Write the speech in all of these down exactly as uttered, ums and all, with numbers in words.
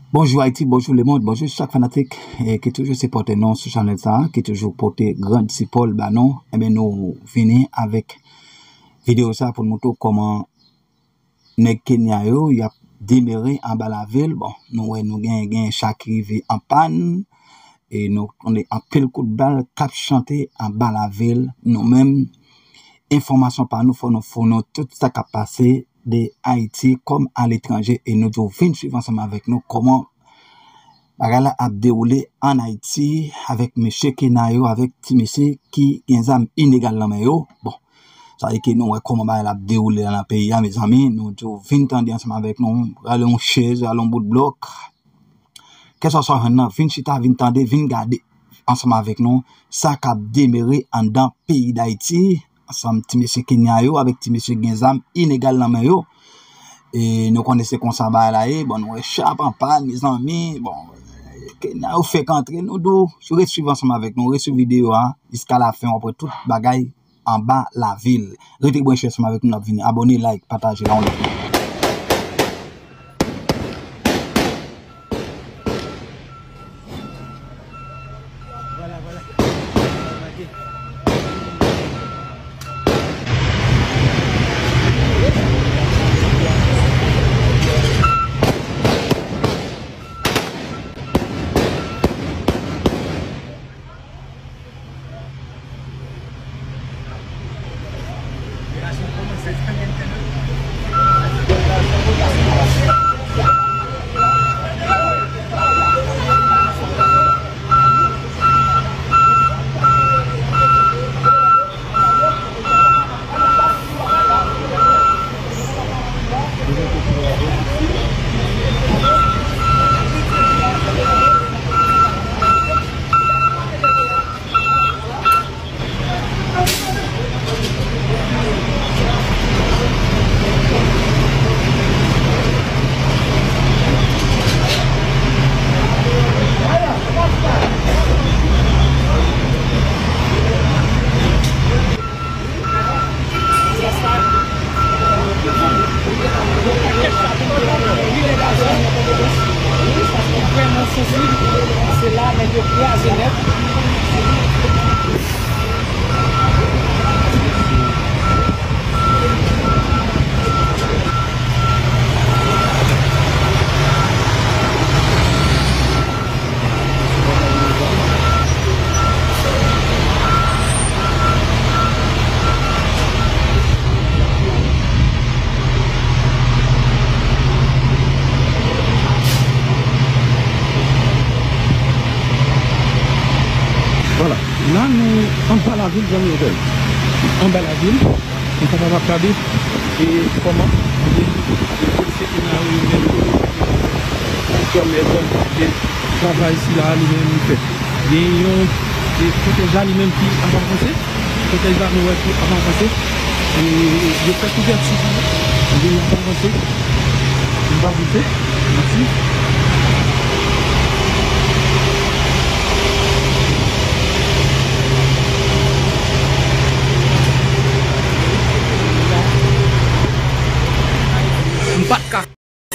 Bonjou Ayiti, bonjou lemonn, bonjou chak fanatik, eh, ki toujou sipòte nou sou chanèl sa, ki toujou pote gran sipò l ba nou. Ebyen, nou vini avèk videyo sa pou n montre w kòman nèg Kenya yo, y ap demere anba lavil. Bon, nou wè, nou gen, gen cha ki rive an pàn, e nou konnen anpil kout bal k ap chante anba lavil. Nou menm, enfòmasyon pa nou, fò nou founi w tout sa k ap pase de Ayiti kòm aletranje, e nou tou vin swiv ansanm avèk nou kòman bagay la ap dewoule ann Ayiti avèk mesye Kenya yo, avèk ti mesye ki gen zam ilegal nan men yo. Bon, sa vle di ke nou wè kòman bagay la ap dewoule la nan peyi a, mezanmi. Nou tou vin tande ansanm avèk nou, rale yon chèz, rale yon bout blòk. Kèlkeswa sa w jwenn nan, vin chita, vin tande, vin gade ansanm avèk nou sa k ap demere anndan peyi Dayiti, ansanm ti mesye Kenya yo avèk ti mesye gen zam ilegal nan men yo. E nou konnen se konsa bagay la ye. Bon, nou wè cha ap an pàn, mezanmi. Bon, Kenya yo fèk antre, nou di w, ret swiv ansanm avèk nou, ret swiv videyo a jiska lafen, w ap wè tout bagay anba lavil. Rete branche ansanm avèk nou, n ap vini. Abòne, like, pataje, la yon lòt. Vrèman sansib, se la nèg yo kraze nèt. Vwala, la nou anba lavil, zanmi entènot. Anba lavil, nou kapab ap gade, e, kòman, e, e, polisye Kenya yo menm, yo pèmèt, e, travay sila li menm li fèt. Gen yon, e, kòtèj la li menm ki ap avanse. Kòtèj la nou wè ki ap avanse. E, yo fè kouvèti pou li. Ebyen, y ap avanse. M pa vite. Mèsi. M pa t ka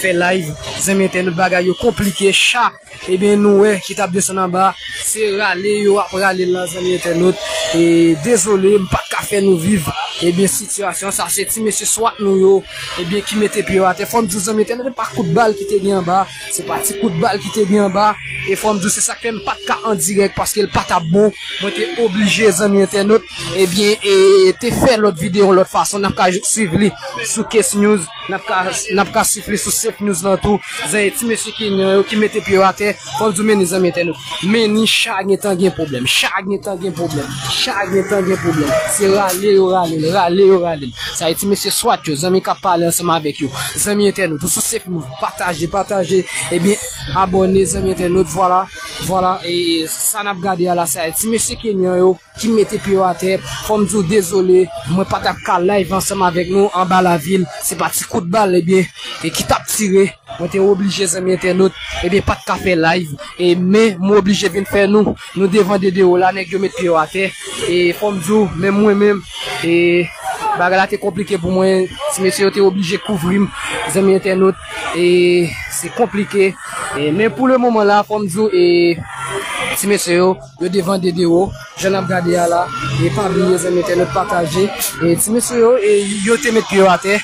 fè live, zanmi entènot, bagay yo konplike, cha, ebyen, nou wè ki t ap desann anba, se rale yo ap rale l lan, zanmi entènot. E dezole, m pa t ka fè nou viv, ebyen, sitiyasyon sa, se ti mesye swat nou yo, ebyen, ki mete pye yo atè. Fò m di w, zanmi entènot, se pa kout bal ki te gen anba, se pa ti kout bal ki te gen anba, e fò m di w, se sa k fè m pa t ka an dirèk, paske l pa t ap bon, mwen te oblije, zanmi entènot, ebyen, e te fè lòt videyo yon lòt fason, n ap ka swiv li sou Case News. N ap ka, n ap ka swiv li sou Safe News lan tou. Zanmi, ti mesye Kenyan yo ki mete pye yo atè, fò m di w, men ni, zanmi entènot. Men ni, cha gentan gen pwoblèm. Cha gentan gen pwoblèm. Cha gentan gen pwoblèm. Se rale yo rale l, rale yo rale l. Sa e ti mesye swat yo, zanmi k ap pale ansanm avèk yo. Zanmi entènot, ou sou Safe News, pataje, pataje. Ebyen, abòne, zanmi entènot, vwala, vwala. E sa n ap gade a la, sa e ti mesye Kenyan yo ki mete pye yo atè. Fò m di w dezole, mwen pa t ap ka live ansanm avèk nou anba lavil. Se pa ti kout bal, ebyen, e ki t ap tire. Mwen te oblije, zanmi entènot, ebyen, pa t ka fè live. E men, mwen oblije vin fè nou, nou devan de dewo la, nèg yo met pye yo atè. E fò m di w, menm mwen menm, e bagay la te konplike pou mwen. Ti mesye yo te oblije kouvri m, zanmi entènot. E Se konplike. E, men pou le moman la, fò m di w, e, ti mesye yo, yo devan de dewo. Jan n ap gade a la, e pa bliye zanmi entènot pataje. E ti mesye yo, e yo te met pye yo atè,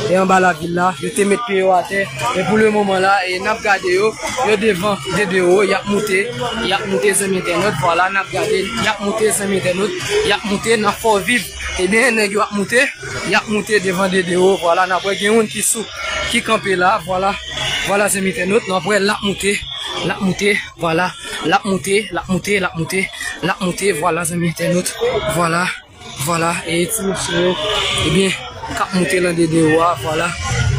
e anba lavil la, yo te met pye yo atè. E pou le moman la, e n ap gade yo, yo devan de dewo, y ap moute, y ap moute zanmi entènot, vwala, n ap gade, y ap moute zanmi entènot, y ap moute, n ap fè w viv. Ebyen, nèg yo ap moute, y ap moute devan de dewo, vwala, n ap wè gen youn ki sou, ki kanpe la, vwala, vwala zanmi entènot, n ap wè l ap moute, l ap moute, vwala, l ap moute, l ap moute, l ap moute, l ap moute, vwala zanmi entènot, vwala, vwala, e ti mesye yo, ebyen, k ap moute lan de dewo a, vwala,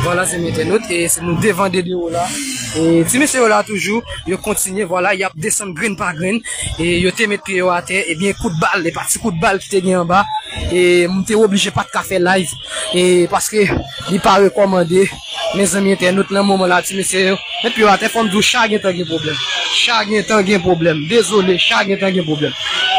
vwala zanmi entènot, e se nou devan de dewo la, e ti mesye yo la toujou, yo kontinye, vwala, y ap desann grenn pa grenn, e yo te met pye yo atè, ebyen, kout bal, e pa ti kout bal ki te gen anba, e m te oblije pa t ka fè live, e paske li pa rekòmande, mezanmi entènot, nan moman la, ti mesye yo, met pye yo atè, fò m di w, cha gentan gen pwoblèm, cha gentan gen pwoblèm, dezole, cha gentan gen pwoblèm,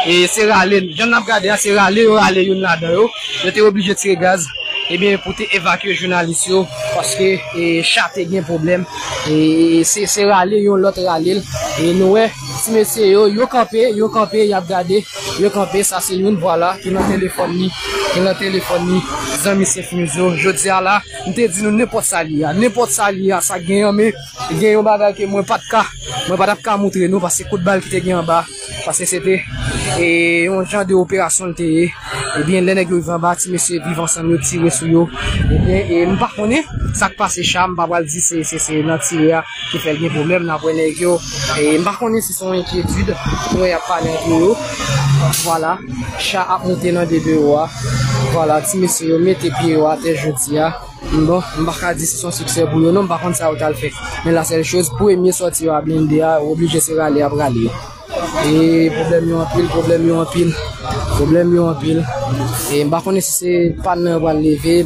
e se rale, jan n ap gade a, se rale yo rale youn ladan yo, yo te oblije tire gaz, ebyen, pou te evakye jounalis yo, paske, e, cha te gen pwoblèm, e, se, se rale yon lòt rale l, e nou wè, ti mesye yo, yo kanpe, yo kanpe, y ap gade, yo kanpe, sa se youn, vwala, ki nan telefòn li, ki nan telefòn li, zanmi Senfmizo, jodi a la, m te di nou nenpòt sa li a, nenpòt sa li a, sa gen an, men gen yon bagay ke mwen pa t ka, mwen pa t ap ka moutre nou, paske kout bal ki te gen anba, paske se te, e, yon jan de operasyon l te ye, ebyen, lè nèg yo rive anba, ti mesye Viv Ansanm yo tire sou yo, ebyen, e, m pa konnen sa k pase cha, m pa pral di se, se, se nan tire a ki fè l gen pwoblèm, n ap wè nèg yo, e, m pa konnen si se yon enkyetid, nou wè y ap pale antre yo, vwala, cha ap moute nan de dewo a, vwala, ti mesye yo mete pye yo atè jodi a, bon, m pa ka di si se yon siksè pou yo non, m pa konn sa yo t al fè, men la sèl choz, premye sòti yo a blende a, oblije se rale y ap rale yo. E pwoblèm yo anpil, pwoblèm yo anpil, pwoblèm yo anpil. E m pa konnen si se pàn nan yo pral leve,